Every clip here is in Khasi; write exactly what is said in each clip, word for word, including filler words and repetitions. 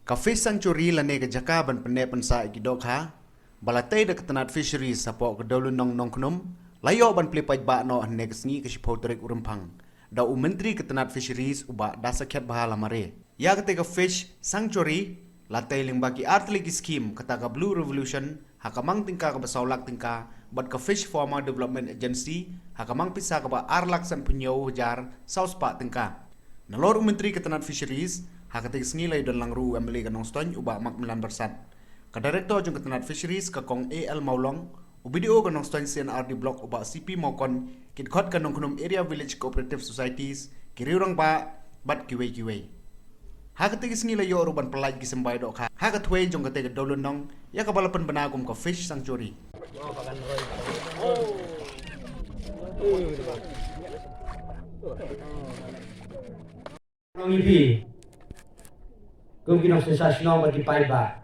Ka Fish Sanctuary lane ka jaka ban pynneh pynsah ïa ki dohkha ba la tei da ka tnat Fisheries hapoh ka Dewlynnong Nongkhnum la ïoh ban plie paidbah noh hynne ka sngi ka shiphew tarik u Rymphang da u Myntri ka tnat Fisheries u Bah Dasakhiatbha Lamare. Ïa katei ka Fish Sanctuary la tei lyngba ki artylli ki skhim, kata ka Blue Revolution ha ka mang tyngka kaba saw lak tyngka bad ka Fish Farmer Development Agency ha ka mang pisa kaba ar lak sanphew hynñiew hajar saw spah tyngka. Nalor u Myntri ka tnat Fisheries, ha katei ka sngi la ïadon lang ruh u M L A ka Nongstoiñ u Bah Macmillan Byrsat, ka Director jong ka tnat Fisheries ka Kong A L Mawlong, u B D O ka Nongstoiñ C and R D Block u Bah C P Mawkon, ki dkhot ka Nongkhnum Area Village Cooperative Societies, ki riew rangbah bad kiwei kiwei. Ha katei ka sngi la ïoh ruh ban pyllait ki symbai dohkha ha ka thwei jong katei ka Dewlynnong, ïa kaba la pynbna kum ka Fish Sanctuary. Nong ïa phi kum ki nongshong shnong bad ki paidbah,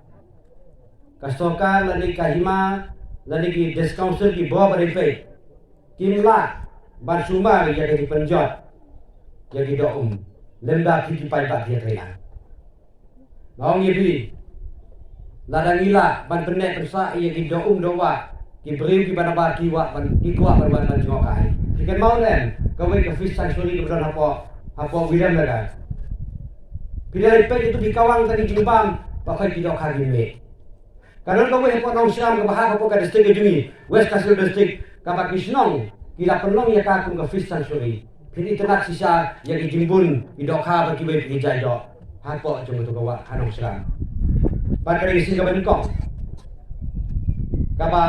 ka sorkar lane ka hima lane ki District Council ki bor ba ring peit kim lah ban sumar ïa ka jingpynjot ïa ki doh um lymda phi ki paidbah phi ïa trei lang. Nga ong ïa phi, lada ngi lah ban pynneh pynsah ïa ki doh um doh wah, ki briew kiba nabar ki wah ban, ki kwah ban wan ban jngoh kai. Phi kynmaw ne em kawei ka Fish Sanctuary kaba don hapoh, hapoh Williamnगर? Phi da leit peit ïa tu ki kawang tang ki jingbam ba khoi ki dohkha ki mih. Ka don kawei hapoh Nongshram kaba hap hapoh ka district ka jong ngi, West Khasi Hills District, kaba ki shnong ki la pynlong ïa ka kum ka Fish Sanctuary. Phin itynnad shisha ïa ki jingbun ki dohkha bad kiwei ki jait doh hapoh jong katu ka wah ha Nongshram. Bad ka dei ka sien kaba nyngkong kaba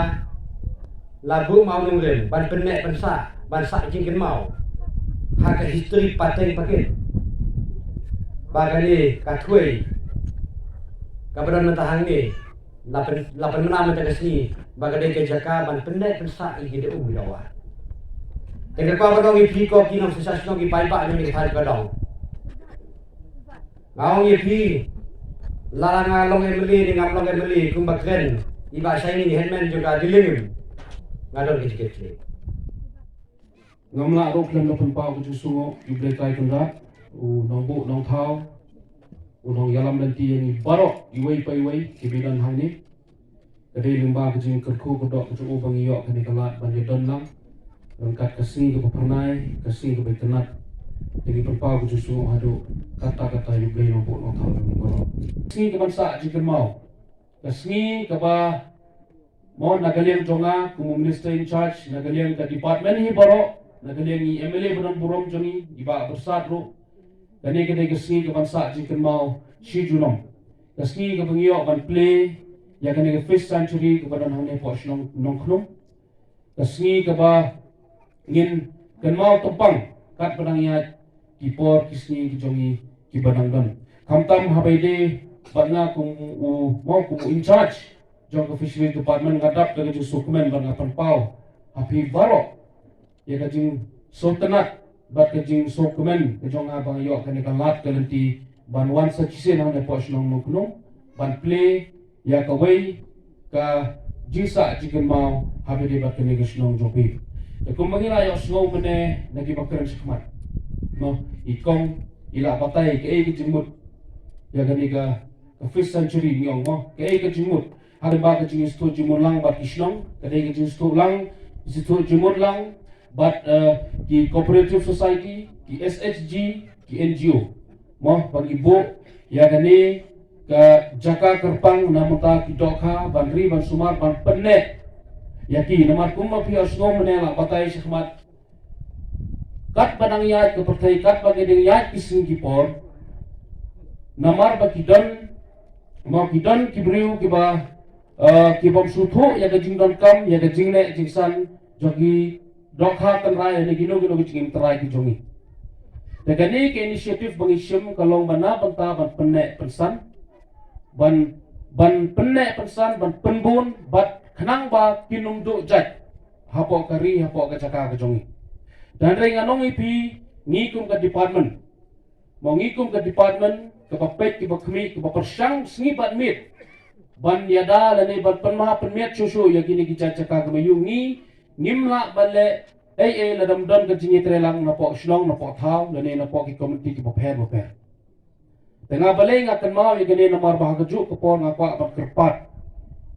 la buh mawnongrim ban pynneh pynsah, ban sah jingkynmaw ha ka history pateng pakit ba kane ka thwei kaba don mynta hangne la pyn, la pynmynna mynta ka sngi ba ka dei ka jaka ban pynneh pynsah ïa ki doh um doh wah. Te nga kwah ban ong ïa phi ko ki nongshong shnong ki paidbah jong ngi, ka thaiñ ka dong. Nga ong ïa phi, lada nga long M L A ne ngam long M L A, kumba kren i Bah Shaining Headman jong ka Dilling, nga don ka jingkit khlieh. Ngam lah ruh khlem da pynpaw ka jingsngewnguh ïa U Blei Trai Kynrad, U Nongbuh Nongthaw, U Nongïalam lynti ïa ngi baroh iwei pa iwei kiba don hangne. Ka dei lyngba ka jingkyrkhu kyrdoh ka jong U ba ngi ïoh kane ka lad ban ïadon lang ryngkat ka sngi kaba phyrnai, ka sngi kaba itynnad. Te ngi pynpaw ka jingsngewnguh haduh katta katta ïa U Blei Nongbuh Nongthaw ïa ngi baroh. Sngi kaban sah jingkynmaw, ka sngi kaba, mo, na ka liang jong nga kum u Minister in charge, na ka liang ka department hi baroh, na ka liang i M L A ba don burom jong ngi, i Bah Byrsat ruh, kane ka dei ka sngi kaban sah jingkynmaw shi junom. Ka sngi kaba ngi ïoh ban plie ïa kane ka Fish Sanctuary kaba don hangne hapoh shnong Nongkhnum. Ka sngi kaba ngin kynmaw tympang katba dang ïaid ki por ki sngi ki jong ngi kiba dang don. Khamtam haba ïadei bad nga kum u, mo, kum u in charge jong ka Fisheries Department, nga dap da ka jingsngewkmen bad nga pynpaw ha phi baroh ïa ka jingsngewtynnat bad ka jingsngewkmen ka jong nga ba nga ïoh kane ka lad ka lynti ban wan sa shisien hangne hapoh shnong Nongkhnum ban plie ïa kawei ka jingsah jingkynmaw haba ïadei bad kane ka shnong jong phi. Te kumba ngi la ïohsngew mynne na kiba kren shakhmat, mo, i Kong i la batai kaei ka jingmut ïa kane ka, ka Fish Sanctuary, ngi ong, mo, kaei ka jingmut. Haba ka jingsngewthuh jingmut lang bad ki shnong, ka dei ka jingsngewthuh lang, sngewthuh jingmut lang bad, eh, ki cooperative society, ki S H G, ki N G O. Mo, ban ïa buh ïa kane ka jaka kyrpang na bynta ki dohkha ban ri ban sumar ban pynneh ïa ki. Namar kumba phi ïohsngew mynne la batai shakhmat, katba dang ïaid ka pyrthei, katba ki dang ïaid ki sngi ki por, namar ba ki don, mo, ki don ki briew kiba, eh, ki bym sngewthuh ïa ka jingdonkam, ïa ka jingleh jingsan jong ki dohkha tynrai ne kino kino ki jingim tynrai ki jong ngi. Te kane ka initiative ba ngi shim ka long ba na bynta ban pynneh pynsan, ban, ban pynneh pynsan, ban pynbun bad khnang ba kin ym duh jait hapoh ka ri, hapoh ka jaka ka jong ngi. Te hynrei ngan ong ïa phi, ngi kum ka department, mo, ngi kum ka department kaba peit, kaba khmih, kaba pyrshang sngi bad miet ban ïada lane ban pynmih pynmiat shuh shuh ïa kine ki jait jaka kaba ïoh ngi, ngim lah ban leh ei ei lada ym don ka jingïatreilang napoh shnong, napoh thaw lane napoh ki komiti kiba pher bapher. Te nga balei nga kynmaw ïa kane namar ba ha kajuh ka por nga kwah ban kyrpad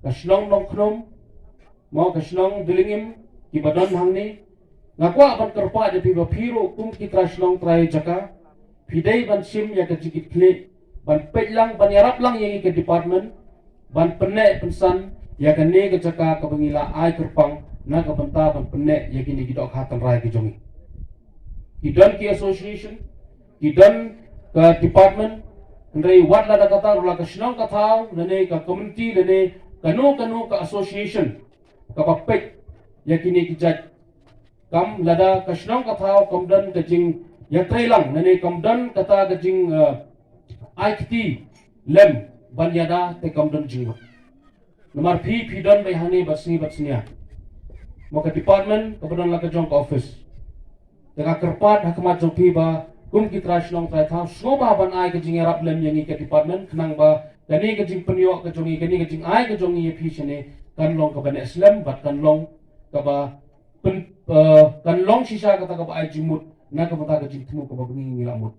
ka shnong Nongkhnum, mo ka shnong Dlingim, kiba don hangne. Nga kwah ban kyrpad ïa phi ba phi ruh kum ki trai shnong trai jaka, phi dei ban shim ïa ka jingkitkhlieh, ban peit lang, ban ïarap lang ïa ngi ka department, ban pynneh pynsan ïa kane ka jaka kaba ngi la ai kyrpang na ka bynta ban pynneh ïa kine ki dohkha tynrai ki jong ngi. Ki don ki association, ki don ka department, hynrei wat lada kata ruh la ka shnong ka thaw lane ka community lane kano kano ka association kaba peit ïa kine ki jait kam, lada ka shnong ka thaw kam don ka jingïatreilang lane kam don kata ka jing, eh, ai kti lem ban ïada, te kam don jingmut. Namar phi, phi don beit hangne bad sngi bad snia. Mo ka department kaba don la ka jong ka office. Te nga kyrpad ha khmat jong phi ba kum ki trai shnong trai thaw, sngewbha ban ai ka jingïarap lem ïa ngi ka department, khnang ba kane ka jingpynïoh ka jong ngi, kane ka jingai ka jong ngi ïa phi shane kan long kaba neh slem bad kan long kaba pyn, eh, kan long shisha kata kaba ai jingmut na ka bynta ka jingthmu kaba ngi ngi la mut.